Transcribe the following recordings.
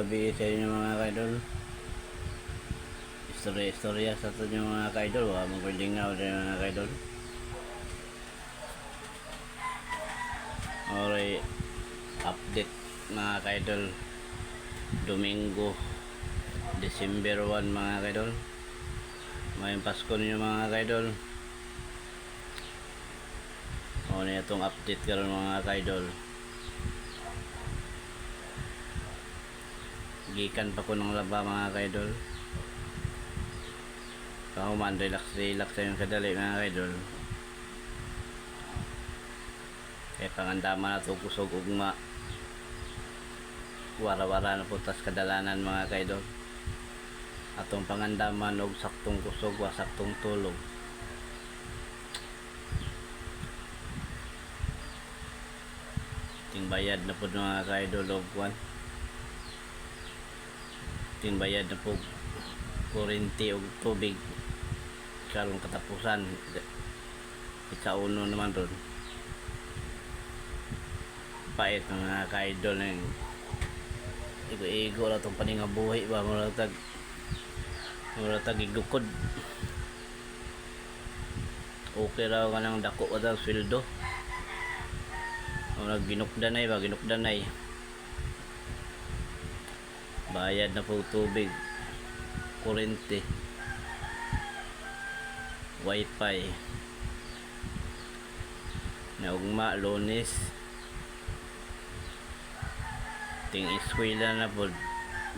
Gabi sa inyo, mga kaidol. Istorya istorya sa ato inyo, mga kaidol. Wa mo lingaw din, mga kaidol. Alright, update, mga kaidol. Domingo, December 1, mga kaidol. Mayong Pasko ninyo, mga kaidol. O na itong update karon, mga kaidol. Gikan pa ko ng laba, mga kaidol. Kahuman, relax relax yung kadali, mga kaidol. Kaya pangandaman na ito kusog ugma. Wara-wara na po tas kadalanan, mga kaidol. Atong pangandaman og saktong kusog wa saktong tulog. Ting bayad na po, mga kaidol, og kwan. Ting bayad na po kuryente og tubig karong katapusan, sa uno naman ron. Pait, mga kaidol, ng igo-igo ra tong paningabuhi ba, mura tag igukod. Okay raw ka ng dako ka ng sweldo. Murag ginukdanay ba, ginukdanay. Bayad na po tubig, kuryente, wifi na ugma, Lunes, ting eskwela na pod,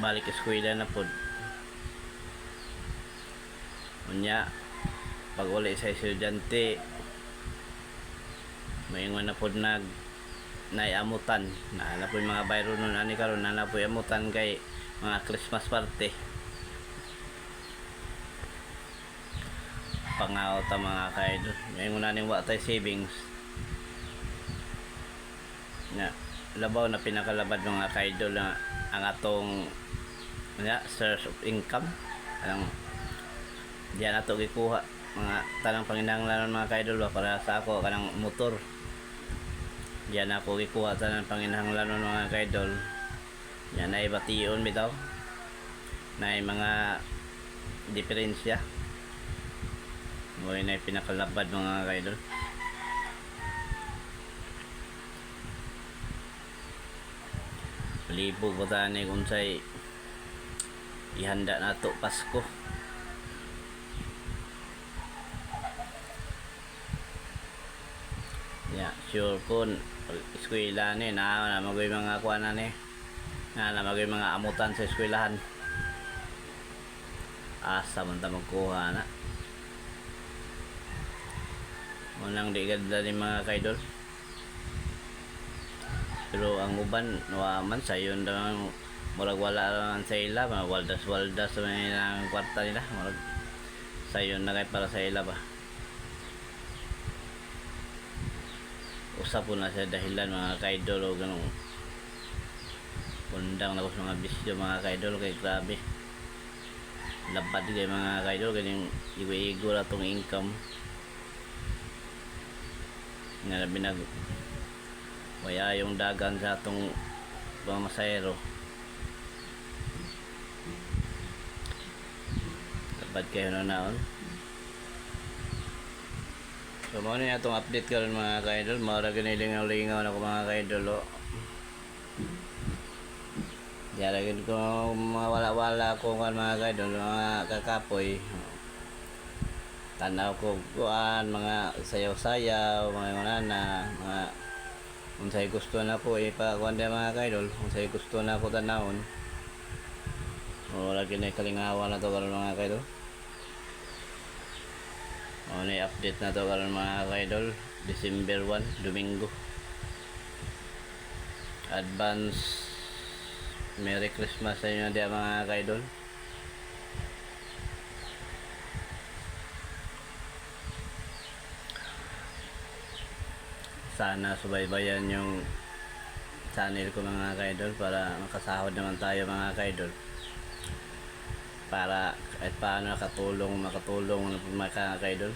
balik eskwela na pod. Unya pag uli sa estudyante, maingon na pod nag naiamutan na na po yung mga bayro nun ani karon na na po amutan kay mga Christmas party. Pangaw ta, mga kaidol. Maingon na ning wa tay savings na. Labaw na pinakalabad, mga kaidol, na ang atong nga source of income, anong diyan ato gikuha mga tanang panginahanglanon, mga kaidol ba. Para sa ako, kanang motor, diyan ako gikuha tanang panginahanglanon, mga kaidol. Yan ay bation bitaw na mga diferensya mo na pinakalabad, mga kaidol. Libog ba tani kung say ihanda nato Pasko. Ya, sure kun eskwela ni na na magoy mga kuan na ni na na magoy mga amutan sa eskwelahan. Asa man ta magkuha na? Unang di ganda ni, mga kaidol. Pero ang uban wa man sayon daw, murag wala man sa ila, mga waldas waldas man ang kwarta nila, murag sayon na kay para sa ila ba. Usa po na siya dahilan, mga kaidol, o ganun undang na ko sa mga bisyo, mga kaidol, kay grabe labad kay, mga kaidol, ganing igo-igo ra tong income nga labi nag waya yung dagan sa atong pamamasahero. Labad kayo na naon. So mao ni atong update karon, mga kaidol. Mao ra gani, lingaw-lingaw na ko, mga kaidol, oh. Diara gid ko mga wala-wala ko kan, mga kaidol, mga kakapoy. Tanaw ko kuan, mga sayaw-sayaw, mga na mga unsay gusto na ko ipakuan diha, mga kaidol, unsay gusto na ko tanawon. Wala gid kalingawan na to karon, mga kaidol. Mao ni update na to karon, mga kaidol, December 1, Domingo. Advance Merry Christmas sa inyo diha, mga kaidol. Sana subaybayan yung channel ko, mga kaidol, para makasahod naman tayo, mga kaidol, para kahit paano nakatulong makatulong na mga kaidol.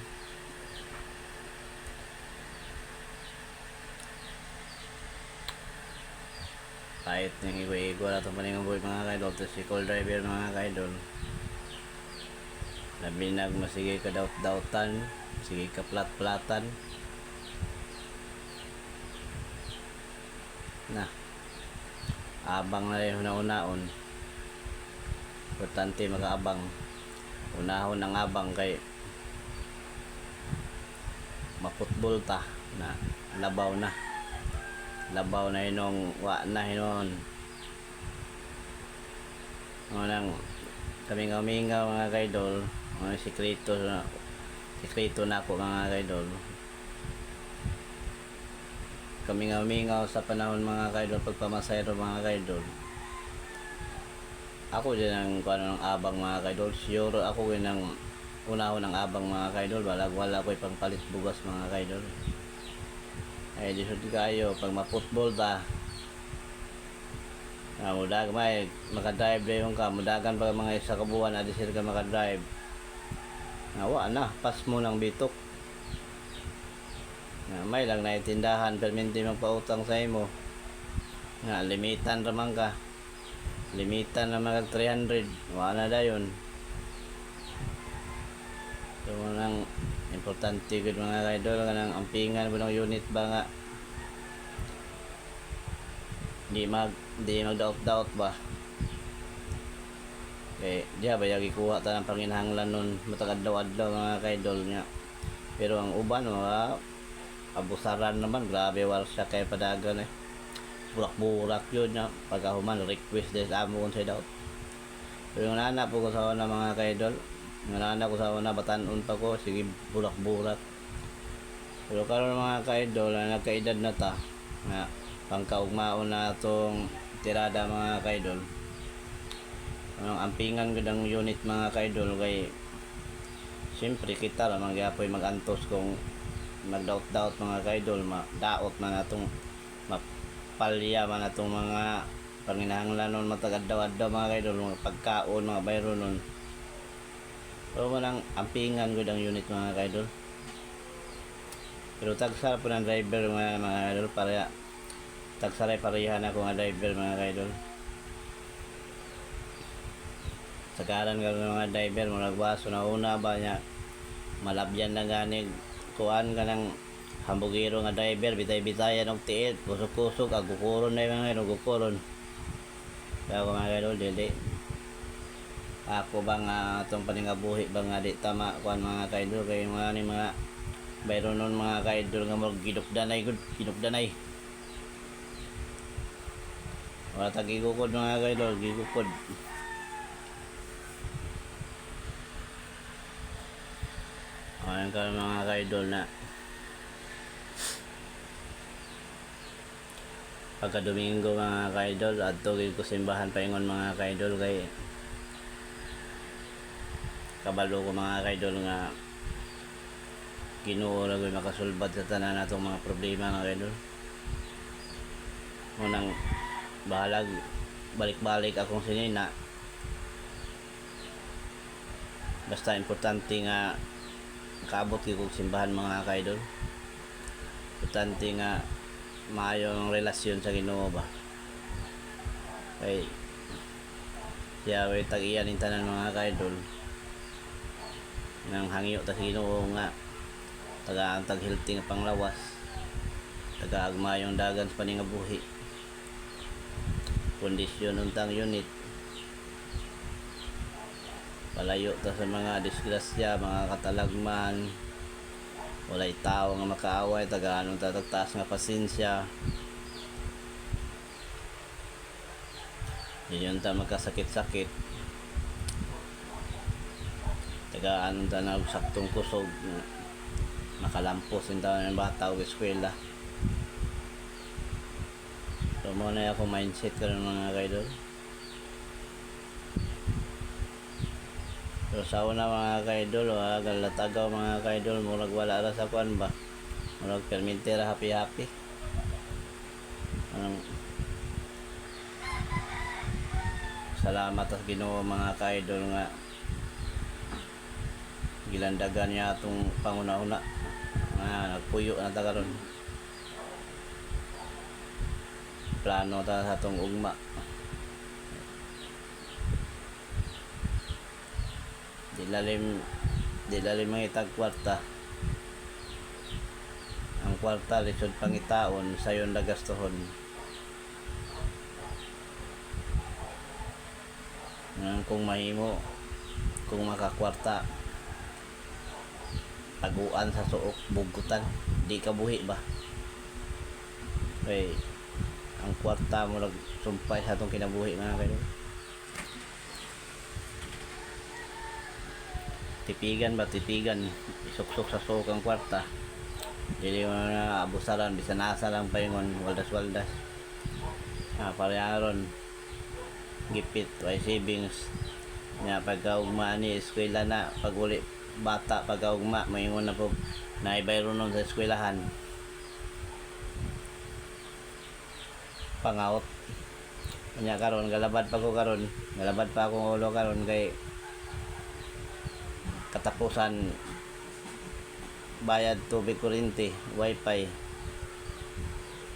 Kahit nang igo-igo na itong paningin mga kaidol, tricycle driver mga kaidol. Labi nag masige ka daut-dautan, sige ka plat-platan. Na. Abang na rin una-unaon. Importante makaabang. Unahon ang abang kay maputbol ta na labaw na. Labaw na inong wa na hinon. Nang kami-ngamingaw mga kaidol, mga sikreto na sikreto na ako mga kaidol. Kami-ngamingaw sa panahon mga kaidol, pagpamasayro mga kaidol. Ako din ang kuano ng abang mga kaidol. Sure ako din ang unahon ng abang mga kaidol. Wala wala ko'y pangpalit bugas mga kaidol. Ay lisod kayo pag maputbol ta. Ah, mudag may makadrive dayon ka, mudagan pa mga isa ka buwan adi sila ka makadrive. Nawa na, pas mo ng bitok. Na may lang naitindahan perminti magpautang sa imo. Nga limitan ra man ka. Limitan na mga 300, wa na dayon. So nang importante gud mga kaidol kanang ampingan mo ng unit ba nga di magdaot-daot ba. Kay diya ba yagi kuha ta ng panginahanglan nun matag adlaw-adlaw mga kaidol nya. Pero ang uban mga abusaran naman, grabe war siya kay padagan eh. Burak-burak yun nya pagkahuman request des amo kung sa daot. Pero yung nana po ko sa una mga kaidol, yung nana ko sa una batanon pa ko, sige burak-burak. Pero karon mga kaidol, na nagkaedad na ta, nga pangkaugmaon na atong tirada mga kaidol. Anong ampingan gud ang unit mga kaidol kay siyempre kita ra man gyapoy magantos kung magdaot-daot mga kaidol, daot man atong mapalya man atong mga panginahanglan matag adlaw-adlaw mga kaidol, mga pagkaon, mga bayro nun. Pero manang ampingan gud ang unit mga kaidol. Pero tagsa po ng driver mga kaidol, para tagsaray parehan ako nga driver mga kaidol. Sagaran karon mga driver murag baso na una ba niya malabyan na gani kuan ka ng hambugero nga driver, bitay-bitayan og tiil, kusog-kusog, agukuron na yung mga idol, gukuron. Kaya ako mga idol, dili. Ako ba nga itong paningabuhi ba nga di tama kuan mga kaidol, kay mga ni mga bayro nun mga kaidol nga murag ginukdanay gud, ginukdanay. Wala ta gigukod mga kaidol, gigukod. Ayan ka mga kaidol na pagka Domingo mga kaidol, adto gyud ko simbahan paingon mga kaidol kay kabalo ko mga kaidol nga Ginoo ra gyud makasulbad sa tanan natong mga problema mga kaidol. Unang bahalag balik-balik akong sinina, basta importante nga kaabot gyud kog simbahan mga kaidol. Importante nga maayo ang relasyon sa Ginoo ba. Kay siya way tag-iya ning tanan mga kaidol. Nang hangyo ta sa Ginoo nga tagaan tag healthy nga panglawas, tagaag maayong dagan sa paningabuhi, kondisyon untang unit, palayo ta sa mga disgrasya, mga katalagman, walay tao nga makaaway, tagaan unta tag taas nga pasensya, di unta magkasakit-sakit, tagaan unta na og saktong kusog, makalampos unta ng bata og eskwela. So mo na ako mindset karon mga kaidol. Pero sa una mga kaidol, galatagaw mga kaidol, murag wala ra sa kuan ba, murag perminti ra happy happy. Anong salamat sa Ginoo mga kaidol nga gilandagan niya atong panguna-una nga nagpuyo na ta karon. Plano ta sa atong ugma. Di lalim, di lalim mangitag kwarta. Ang kwarta lisod pangitaon, sayon lagastohon. Ngayon kung mahimo, kung makakwarta, taguan sa suok, bugutan, di ka buhi ba? Kay ang kwarta mo sumpay sa atong kinabuhi, mga kaidol. Tipigan ba, tipigan, isuksok sa suok ang kwarta. Dili mo na abusaran, bisan asa lang paingon, waldas-waldas. Ah, pareharon, gipit, way savings. Nya pagkaugma ni eskwela na, pag uli bata pagkaugma, maingon na po, naibayro nun sa eskwelahan. Pangaot. Nya karon galabad pa ko karon, galabad pa akong ulo karon kay katapusan bayad tubig, kuryente, wifi.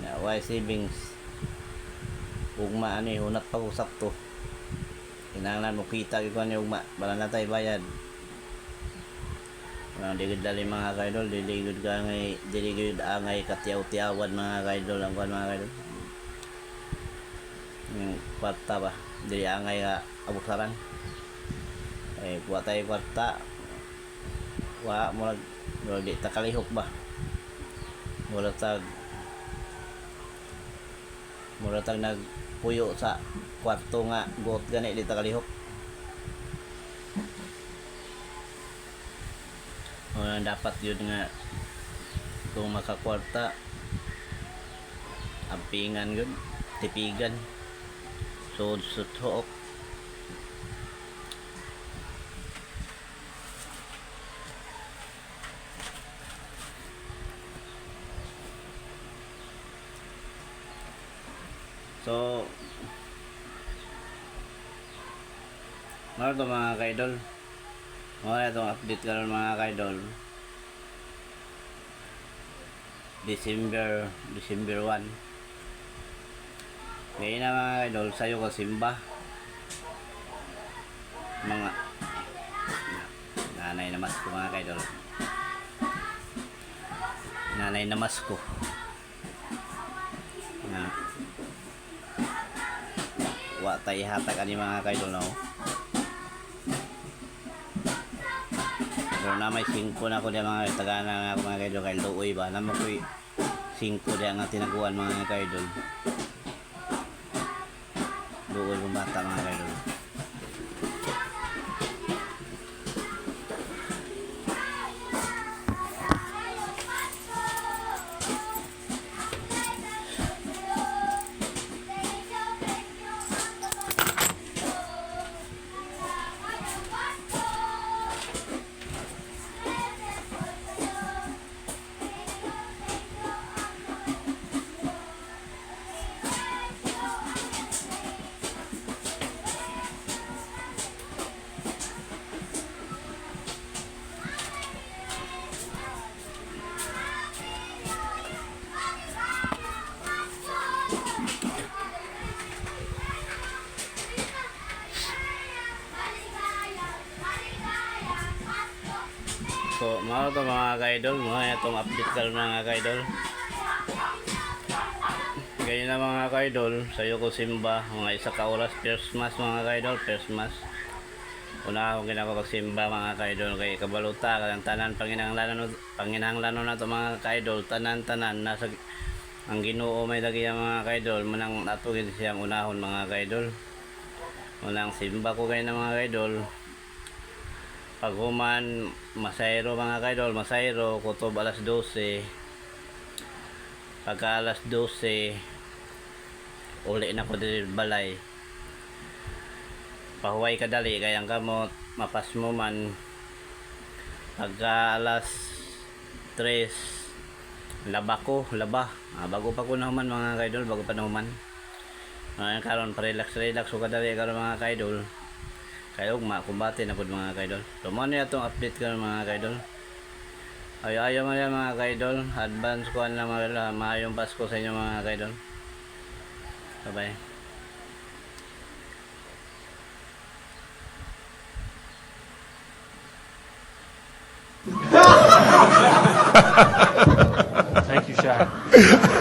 Na way savings. Ugma ani hunat pa ko sakto. Kinahanglan mo kita gyud ko ani ugma, bala na tay bayad. Ang di gud dali, mga kaidol, dili gud ka ngay, dili gud angay katiyaw-tiyawan, mga kaidol, ang kuan, mga kaidol. Yung kwarta ba, dili angay nga abusaran. Eh, kuha tayo kwarta, wa murag murag di ta kalihok ba. Murag tag nagpuyo sa kwarto nga guot gani, di ta kalihok. O, dapat yun nga kung makakwarta, ampingan yun, tipigan, sud suok. So, mao to, mga kaidol. Mao itong update karon, mga kaidol. December 1. Ngayon na, mga kaidol, sayo ko simba. Mga nanay na masko, mga kaidol. Nanay na masko. Na. Wa tay hatag ani, mga kaidol, no. Pero na may 5 na ako diya, mga tagana na ako, mga kaidol, kay luoy ba. Namo ko'y 5 diya nga tinaguan, mga kaidol. Luoy kong bata, mga kaidol. So, mao to, mga kaidol, mga itong update karon, mga kaidol. Ganyan na, mga kaidol, sayo ko simba, mga isa ka oras, first mass, mga kaidol, first mass. Una akong ginagawa pagsimba, mga kaidol, kay kabaluta, kanang tanan panginahanglanon na to, mga kaidol, tanan-tanan nasa ang Ginoo may lagi mga kaidol, manang ato gid siyang unahon, mga kaidol. Unang simba ko kayo na, mga kaidol. Paghuman, masayro, mga kaidol, masayro, kutob alas 12. Pagka alas 12, uli na ko diri balay. Pahuway kadali, kay ang kamot, mapasmo man. Pagka alas 3, laba ko, laba. Ah, bago pa ko nahuman, mga kaidol, bago pa nahuman. Ngayon karon pa-relax relax ko kadali karon, mga kaidol. Kay ugma kumbate na pud, mga kaidol. So mo ni atong update karon, mga kaidol. Ay ayo man yan, mga kaidol, advance ko na mga kaidol, maayong Pasko sa inyo, mga kaidol. Bye-bye. Thank you, Shaq.